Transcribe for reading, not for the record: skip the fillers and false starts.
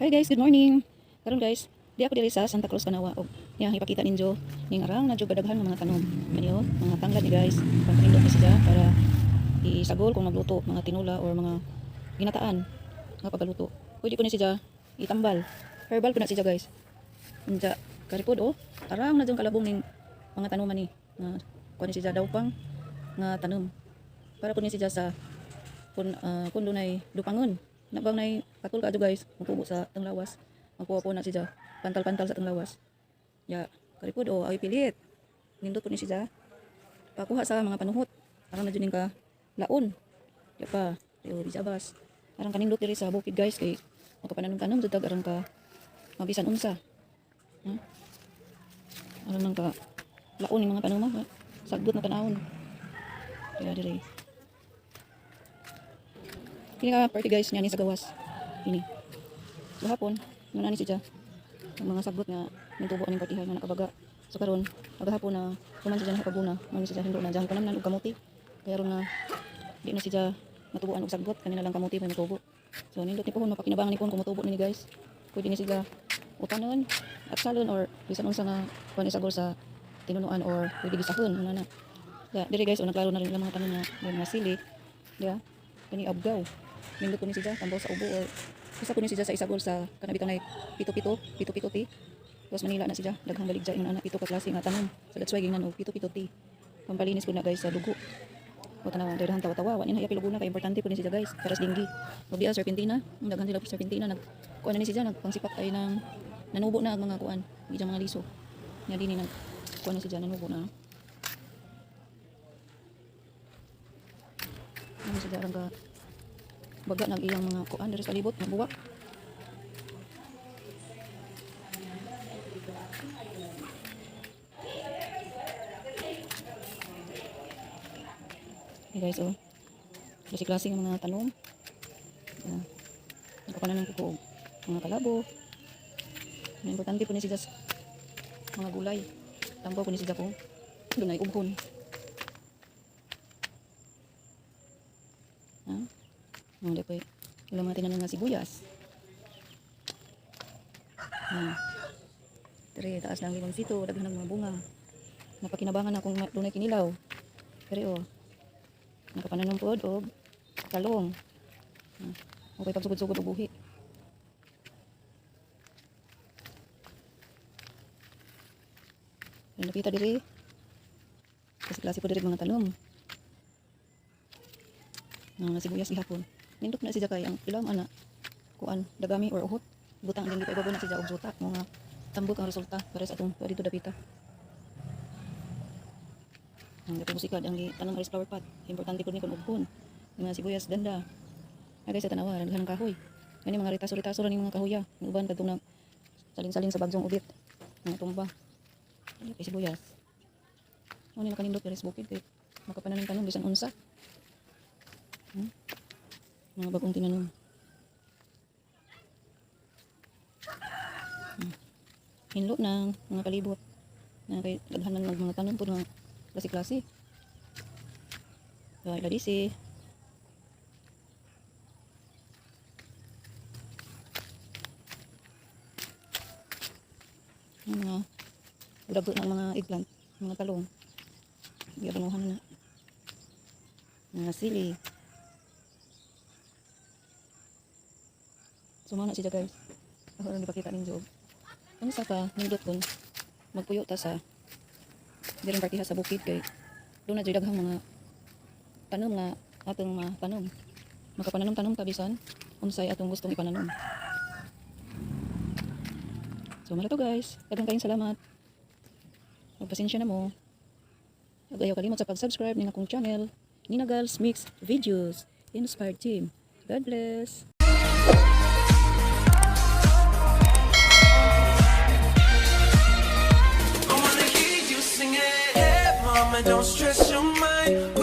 Hi guys, good morning. Karon guys, di ako diri sa Santa Cruz, Kanawa, og iyang ipakita ninyo ning arang na jud kadaghan ng mga tanom. Kani oh, mga tanglad ni guys. Pangkanindot ni siya para isagol kung magluto mga tinula or mga ginataan nga pagkaluto. Pwede ko ni siya itambal. Herbal po na siya, guys. Unja karipod oh, arang na jud kalabong ning mga tanuman ni. Nga kuan ni siya daw pang nga tanom. Para po ni siya sa kun dunay dupangon. Na bang nay katul ka guys, mutubo sa tanglawas. Magkuha po na siya pantal-pantal sa tanglawas. Ya, karipod oh, ay pilit. Nindot po ni siya. Pakuha sa mga panuhot. Arang na jud ning ka laon. Ya pa, yo bijabas. Arang kanindot diri sa bukid, guys, kay makapananom-tanom jud tag arang ka mabisan unsa. Arang nang ka laon ning mga panuma, ha? Sagbot na tanawon. Kaya diri. Kini ka party guys, niya ni sa gawas. Ini. So hapon, nga ni siya. Ang mga sagbot nga nitubo aning partihan nga nakabaga. So karon, paghapon na human siya nakapaguna, man siya hindo na diyang panamnan og kamuti. Kaya ron nga di na siya matubuan og sagbot, kanina lang kamuti may matubo. So nindot ni pohon, mapakinabangan ni pohon kung mutubo ni guys. Pwede ni siya utanon at salon or bisan unsa nga kuan isagol sa tinunuan or pwede gisahon una na. Ya, diri guys, unang klaro na rin ilang mga tanom nga may mga sili. Ya, kani abgaw. Nindot ko ni siya tambaw sa ubo or isa ko ni siya sa isagol sa kanabitang nay pito-pito, pito-pito tea. Tapos Manila na siya, daghang baligya yung anak pito ka klase nga tanom. So that's why gingnan og pito-pito tea. Pampalinis ko na guys sa dugo. O tanawa, daghan tawa-tawa, wa ni na piluguna kay importante po ni siya guys para sa dengue. Ug diya serpentina, ang daghan sila serpentina, nag kuan na ni siya, nagpangsipak ay nang nanubo na ang mga kuan, hindi mga liso. Nya dinhi nag kuan na siya, nanubo na. Ano siya arang ka baga nag iyang mga kuan diri sa libot nabuwak. Hey guys, oh. Klase-klase ng mga tanom. Yeah. Nagpapananan ko og mga kalabo. Ang importante po ni siya sa mga gulay. Tambaw po ni siya kung dunay ubhon. Ha? Mga di po ilang mga tinanom nga sibuyas. Ha. Dire, taas ng limonsito, daghan ng mga bunga. Napakinabangan na kung dunay kinilaw. Pero oh, nakapananom pod og talong. Ha. Okay pagsugod-sugod og buhi. Ang nakita diri. Kasi klase po diri mga tanom. Mga sibuyas gihapon. Nindot na siya kay ang ilang ana kuan dagami or uhot. Butang din pa na siya og juta mga tambok ang resulta para sa atong dito dapita. Ang dapat musikad ang tanong aris flower pot. Importante pud ni kun ughon. Yung mga sibuyas ganda. Ay guys, sa tanawa, daghan ng kahoy. Gani mga ritaso-ritaso ra ning mga kahoya. Ang uban kadtong nang salin-salin sa bagyong ubit. Mga tumba. Ano kay sibuyas. Mo ni nakanindot diri sa bukid kay makapananom tanom bisan unsa. Mga bagong tinanom. Hinlo ng mga palibot. Na kay daghan man ng mga tanom pud nga klase-klase. Kay ladisi. Yung mga budago ng mga eggplant, mga talong. Giabunuhan na. Mga sili. So mao na siya guys. Ako lang ipakita ninyo. Unsa ka nindot kun magpuyo ta sa direng partiha sa bukid kay doon na jud daghang mga tanom nga atong matanom. Makapananom-tanom ta bisan unsay atong gustong ipananom. So mao to guys. Daghang kayong salamat. Magpasensya na mo. Ug ayaw kalimot sa pag-subscribe ning akong channel, Nina Gals Mix Videos Inspired Team. God bless. I wanna hear you sing it. Hey, mama, don't stress your mind.